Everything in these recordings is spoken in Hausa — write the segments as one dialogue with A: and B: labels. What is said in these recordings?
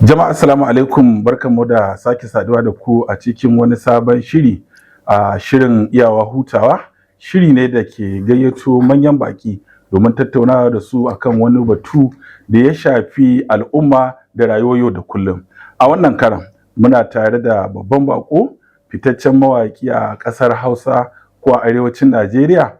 A: Jama'a, assalamu alaikum, barkanmu da sake saduwa da ku a cikin wani sabon shiri, a shirin Iyawa Hutawa. Shiri ne da ke gayyato manyan baki domin tattaunawa da su akan wani batu da ya shafi al'umma da rayuwar yau da kullum. A wannan karan muna tare da babban bako, fitaccen mawaƙi a ƙasar Hausa ko a arewacin Najeriya,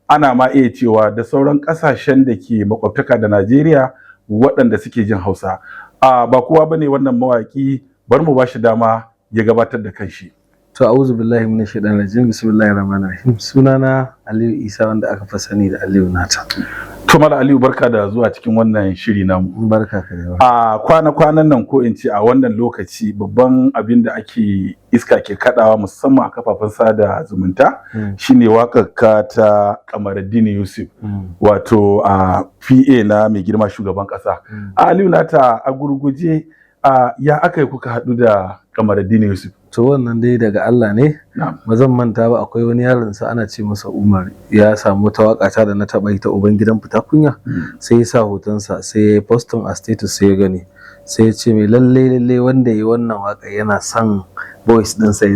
A: ana ma iya cewa da sauran ƙasashen da ke makwabtaka da Najeriya waɗanda suke jin Hausa. A ba kowa bane wannan mawaƙi, bar mu bashi dama ya gabatar da kanshi.
B: To, a'udhu billahi minash shaitanir rajim, bismillahir rahmanir rahim. Sunana Aliyu Isa, wanda aka fi sani da Aliyu Nata.
A: To, Malam Aliyu, barka da zuwa cikin wannan shiri namu.
B: Barka ka dai.
A: A kwana-kwanan nan, ko in ce a wannan lokaci, babban abin da ake iska ke kadawa, musamman a kafafen sada zumunta, shine waƙar ka ta Kamaruddin Yusuf, wato a PA na mai girma shugaban ƙasa. Aliyu Nata, a gurguje, a ya aka yi kuka haɗu da Kamaruddin Yusuf?
B: To, wannan dai daga Allah ne. Ba zan manta ba, akwai wani yaron sa ana ce masa Umar, ya samu wata waka ta da na taɓa yi ta Uban Gidan Fita Kunya, sai ya sa hotonsa, sai ya yi posting a status, sai ya gani, sai ya ce mai lalle lalle wanda ya yi wannan waka yana son voice ɗinsa, ya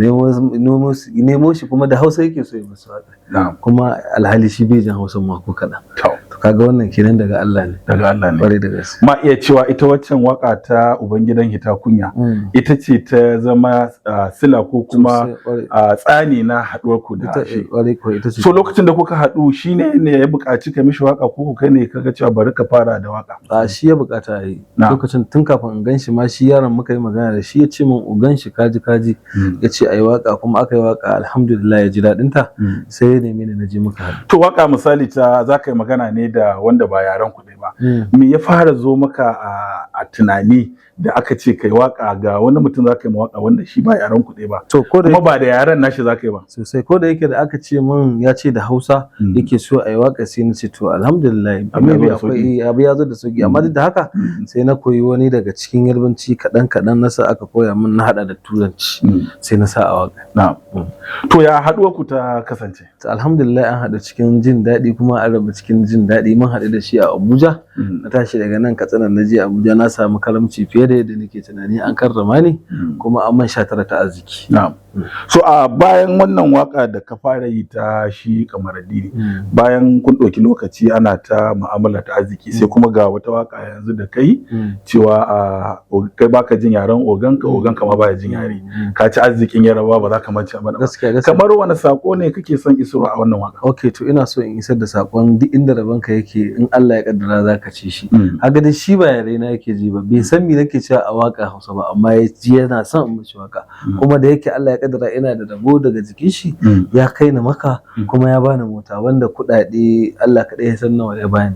B: nemo shi, kuma da Hausa yake so ya masa waka, kuma alhali shi bai jin Hausa ma ko kaɗan. To, kaga wannan kenan daga Allah ne.
A: Daga Allah ne.
B: Kwarai da gaske.
A: Ma iya cewa ita waccan waka ta Ubangidan Hita Kunya ita ce ta zama sila ko kuma
B: Sosai, kwarai.
A: Tsani na haɗuwar ku da
B: Ita
A: shi?
B: Kwarai ko, ita ce.
A: So lokacin da kuka haɗu, shi ne ne ya buƙaci ka mishi waka, ko kai ne kaga cewa bari ka fara da waka?
B: A, shi ya bukata yi. Lokacin tun kafin in gan shi ma, shi yaron muka yi magana da shi, ya ce min ugan shi kaji kaji, ya ce a yi waka, kuma aka yi waka, alhamdulillah, ya ji daɗin ta, sai ya neme ni, na je muka haɗu.
A: To, waka misali ta za ka yi magana ne da wanda ba yaran ku ɗaya ba. Me ya fara zo maka a tunani da aka ce kai waka ga wani mutum, za ka yi waka wanda shi ba yaran ku ɗaya ba?
B: To, ko da
A: Kuma ba da yaran nashi za ka yi ba.
B: Sosai, ko da yake da aka ce min ya ce da Hausa yake so a yi waka, sai na ce to alhamdulillah.
A: Abu ya zo
B: Maybe
A: da sauki.
B: akwai abu ya zo da sauki, amma duk da haka sai na koyi wani daga cikin Yarbanci kaɗan kaɗan, na sa aka koya min, na haɗa da Turanci, sai na sa a waka.
A: Na'am. To, ya haɗuwar ku ta kasance?
B: To, alhamdulillah, an haɗu cikin jin daɗi kuma an rabu cikin jin daɗi. Mun haɗu da shi a Abuja. Na tashi daga nan Katsina na je Abuja, na samu karamci fiye da yadda nake tunani, an karrama ni kuma an man 19 ta arziki.
A: Na'am. So a bayan wannan waka da ka fara yi ta shi Kamaraddini, bayan kun ɗauki lokaci ana ta mu'amala ta arziki, sai kuma ga wata waka yanzu da kai cewa a kai baka jin yaren oganka, oganka ma baya jin yare. Ka ci arzikin Yarbawa, ba za ka mance ba.
B: Gaskiya.
A: Kamar wani sako ne kake son isarwa a wannan waka?
B: Ok, to ina so in isar da sakon duk inda rabanka yake, in Allah ya kaddara za ka ci shi. Haka dai shi ba yare na yake ji ba, bai san me nake cewa a waka Hausa ba, amma ya ji yana son in mishi waka. Kuma da yake Allah ya kaddara ina da rabo daga jikin shi, ya kai ni Maka, kuma ya bani mota, wanda kuɗaɗe Allah kaɗai ya san nawa ya bani.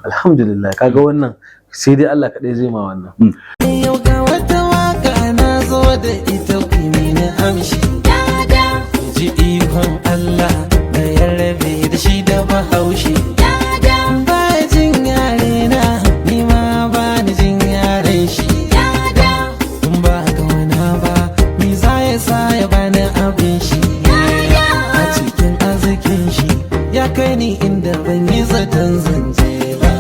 B: Alhamdulillah, kaga wannan sai dai Allah kaɗai zai ma wannan.
C: Yau ga wata waka na zo da ita, ku mini amshi. Ji ikon Allah da ya rabe da shi da Bahaushe. Ba jin yare na, ni ma ba ni jin yaren shi. In ba kauna ba, ni za ya sa ya bani abin shi. A cikin arzikin shi, ya kai ni inda ban yi zaton zance ba.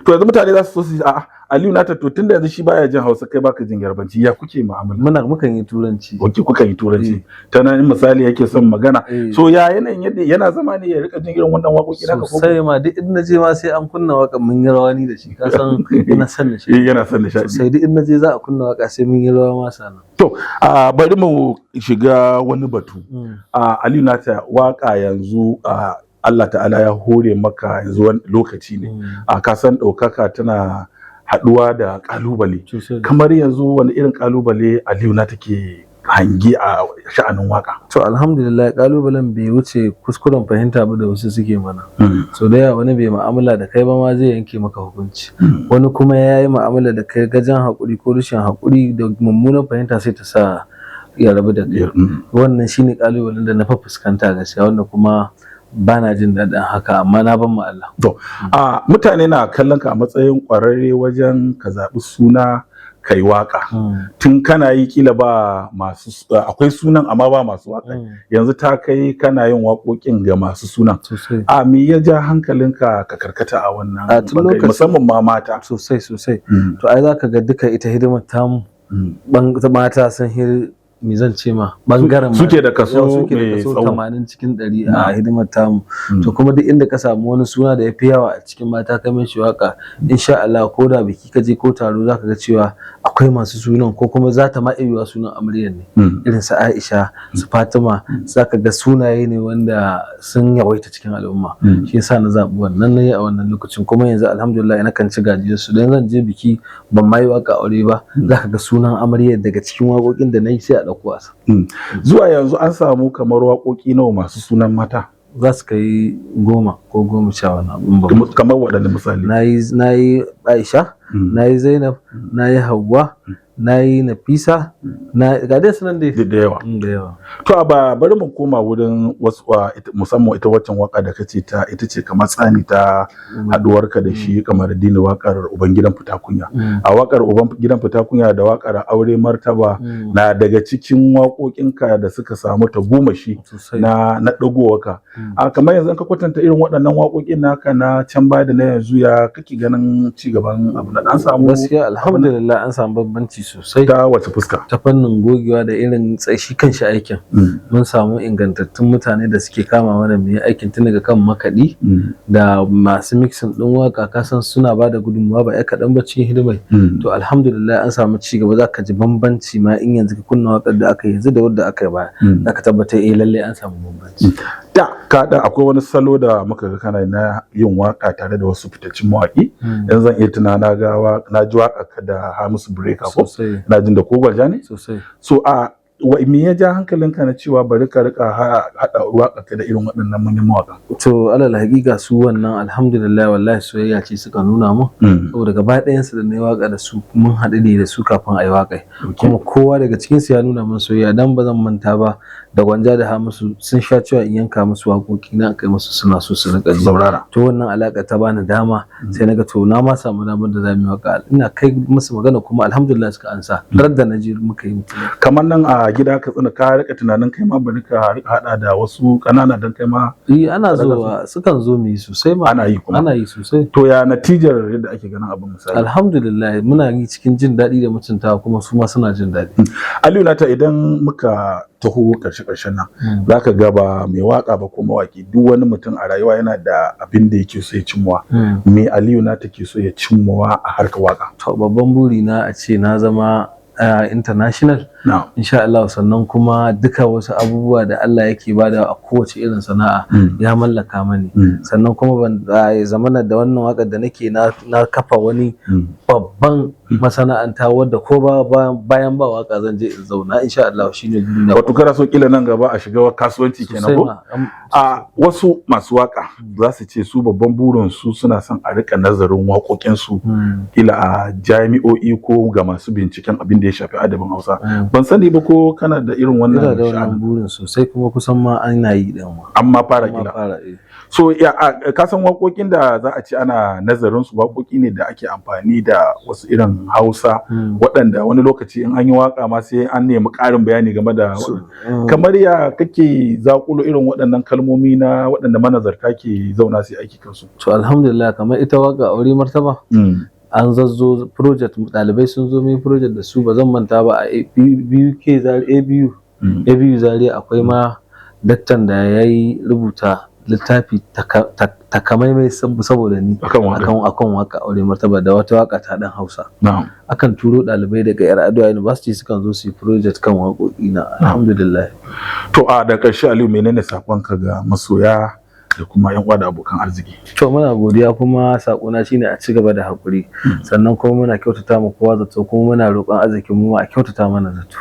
A: To, yanzu mutane za su so su ji, a'a, Aliyu Nata, to tunda yanzu shi baya jin Hausa, kai baka jin Yarbanci, ya kuke mu'amala?
B: Mukan yi Turanci.
A: Ok, kuka yi Turanci. Ta nan misali yake son magana.
B: Eh.
A: So ya yanayin yadda yana zama ne ya rika jin irin wannan waƙoƙi naka ko?
B: Sosai ma, duk in naje ma sai an kunna waka mun yi rawani da shi, ka san ina son nishaɗi.
A: Eh, yana son nishaɗi.
B: Sosai, duk in naje za a kunna waka sai mun yi rawa ma sana.
A: To, a bari mu shiga wani batu. A Aliyu Nata, waka yanzu a Allah Ta'ala ya hore maka yanzu, wani lokaci ne. A ka san ɗaukaka tana haɗuwa da ƙalubale.
B: Sosai.
A: Kamar yanzu wani irin ƙalubale Aliyu Nata ke hangi a sha'anin waka?
B: To, alhamdulillah, kalubalen bai wuce kuskuren fahimta ba da wasu suke mana. So da yawa wani bai mu'amala da kai ba ma zai yanke maka hukunci. Wani kuma ya yi mu'amala da kai, gajen haƙuri ko rashin haƙuri da mummunan fahimta sai ta sa ya rabu da kai. Wannan shine kalubalen da na fa fuskanta gaskiya, wanda kuma ba na jin daɗin haka, amma na ban ma Allah.
A: To, a mutane na kallon ka a matsayin ƙwararre wajen ka zaɓi suna kai waka. Tun kana yi kila ba masu, akwai sunan amma ba masu waka. Yanzu ta kai kana yin waƙoƙin ga masu sunan.
B: Sosai.
A: A me ya ja hankalinka ka karkata a wannan
B: A tun
A: bangare,
B: lokacin-
A: musamman ma mata?
B: Sosai sosai. To, ai zaka ga duka ita hidimar tamu Mata sun hi, me zan ce ma, bangaren
A: Suke da kaso
B: yau suke da
A: mai
B: kaso
A: tsawo.
B: 80 cikin 100 a hidimar tamu. To kuma duk inda ka samu wani suna da ya fi yawa a cikin mata ka mai shi waka, insha Allah ko da biki ka je ko taro, zaka ga cewa akwai masu sunan, ko kuma za ta ma iya yiwuwa sunan amaryar ne. Irin su Aisha, su Fatima, zaka ga sunaye ne wanda sun yawaita cikin al'umma. Shi yasa na zaɓi wannan na yi a wannan lokacin. Kuma yanzu alhamdulillah na kan ci gajiyar su, don zan je biki ban ma yi waka aure ba, zaka ga sunan amaryar daga cikin waƙoƙin da na yi sai a ɗauko a sa.
A: Zuwa yanzu an samu kamar waƙoƙi nawa masu sunan mata?
B: Za su kai 10 ko 10 wani abun ba.
A: Kamar waɗanne misali?
B: Na yi Aisha, na yi Zainab, na yi Hauwa, na yi Nafisa, na ga dai sunan dai.
A: Da yawa.
B: Da yawa.
A: To a ba bari mu koma wurin wasu musamman ita waccan waka da kace ta ita ce kamar tsani ta haduwarka da shi kamar dini, wakar Ubangidan Fita Kunya. A wakar Ubangidan Fita Kunya da wakar Aure Martaba na daga cikin waƙoƙinka da suka samu tagomashi
B: Sosai.
A: na ɗagowarka. A kamar yanzu in ka kwatanta irin waɗannan waƙoƙin naka na can baya da na yanzu, ya kake ganin ci gaban abu na an samu?
B: Gaskiya alhamdulillah an samu bambanci sosai.
A: Ta wace fuska?
B: Ta fannin gogewa da irin shi kanshi aikin. Mun samu ingantattun mutane da suke kama mana mu yi aikin, tun daga kan makaɗi da masu mixing ɗin waka, kasan suna ba da gudunmawa ba ya kaɗan ba cikin hidimai. To alhamdulillah an samu ci gaba, za ka ji bambanci ma in yanzu ka kunna waƙar da aka yi yanzu da wadda aka yi baya, za ka tabbatar eh lallai an samu bambanci.
A: Da ka da akwai wani salo da muka ga kana na yin waka tare da wasu fitaccen mawaƙi. Yanzu zan iya tuna na ga na ji waka ka da Hamisu Breaker ko?
B: Sosai.
A: Na jin da ko Gwalja ne?
B: Sosai.
A: So a me ya ja hankalinka na cewa bari ka rika haɗa waka ka da irin waɗannan manyan mawaƙa?
B: To alal haƙiƙa su wannan alhamdulillah wallahi soyayya ce suka nuna mun. Saboda gaba ɗayansu da na yi waƙa da su mun haɗu ne da su kafin a yi waƙa. Kuma kowa daga cikinsu ya nuna min soyayya, dan ba zan manta ba, da Gwanja da Hamisu sun sha cewa in yanka musu waƙoƙi na kai musu, suna so su riƙa ji.
A: Saurara.
B: To wannan alaƙa ta bani dama, sai naga to na ma samu damar da za mu yi waƙa. Ina kai musu magana kuma alhamdulillah suka ansa. Har da na je muka yi mutum.
A: Kamar nan a gida Katsina, ka rika tunanin kai ma bari ka rika haɗa da wasu ƙanana don kai ma?
B: Eh, ana zuwa, sukan zo mu yi sosai ma.
A: Ana yi kuma.
B: Ana yi sosai.
A: To ya natijar yadda ake ganin abin misali?
B: Alhamdulillah muna yi cikin jin daɗi da mutuntawa, kuma su ma suna jin daɗi.
A: Aliyu Nata, idan muka taho ƙarshe-ƙarshen nan, za ka ga ba mai waka ba ko mawaki, duk wani mutum a rayuwa yana da abin da yake so ya cimmawa. Me Aliyu Nata ke so ya cimmawa a harkar waka?
B: To babban buri na a ce na zama international insha Allah, sannan kuma duka wasu abubuwa da Allah yake bada a kowace irin sana'a ya mallaka mani. Sannan kuma ban ya zamana da wannan waƙar da nake na kafa wani babban masana'anta wadda ko bayan ba waka zan je in zauna insha Allah, shine burina.
A: Wato kana so kila nan gaba a shiga kasuwanci kenan
B: Sosai
A: ko?
B: ma.
A: A wasu masu waka za su ce su babban burin su suna son a rika nazarin waƙoƙinsu kila a jami'o'i ko ga masu binciken abin da ya shafi adabin Hausa. Ban sani ba ko kana da irin
B: Ina
A: wannan
B: da wannan
A: sha'anin?
B: burin sosai, kuma kusan ma ana yi din ma.
A: Amma fara
B: Amma
A: kila.
B: fara, eh.
A: So ya ka san waƙoƙin da za a ce ana nazarin su waƙoƙi ne da ake amfani da wasu irin Hausa waɗanda wani lokaci in an yi waƙa ma sai an nemi ƙarin bayani game da kamar ya kake zaƙulo irin waɗannan kalmomi na waɗanda manazarta ke zauna su yi aiki kansu.
B: To alhamdulillah kamar ita waka Aure Martaba, an zazzo project, ɗalibai sun zo mun yi project da su. Ba zan manta ba, a BUK ABU, ABU Zaria, akwai ma daktan da ya yi rubuta littafi takamaimai saboda ni
A: Akan waƙa.
B: akan waka Aure Martaba da wata waka ta dan Hausa.
A: Na'am.
B: Akan turo ɗalibai daga Yar'adua University, sukan zo su yi project kan waƙoƙi na, alhamdulillah.
A: To a da ƙarshe Aliyu, menene sakonka ga masoya da kuma yan uwa da abokan arziki?
B: To muna godiya, kuma sakona shine a ci gaba da haƙuri, sannan kuma muna kyautata mu kowa zato, kuma muna roƙon arzikin mu a kyautata mana zato.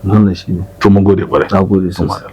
B: Wannan shine.
A: To mun gode ƙwarai.
B: Na gode sosai.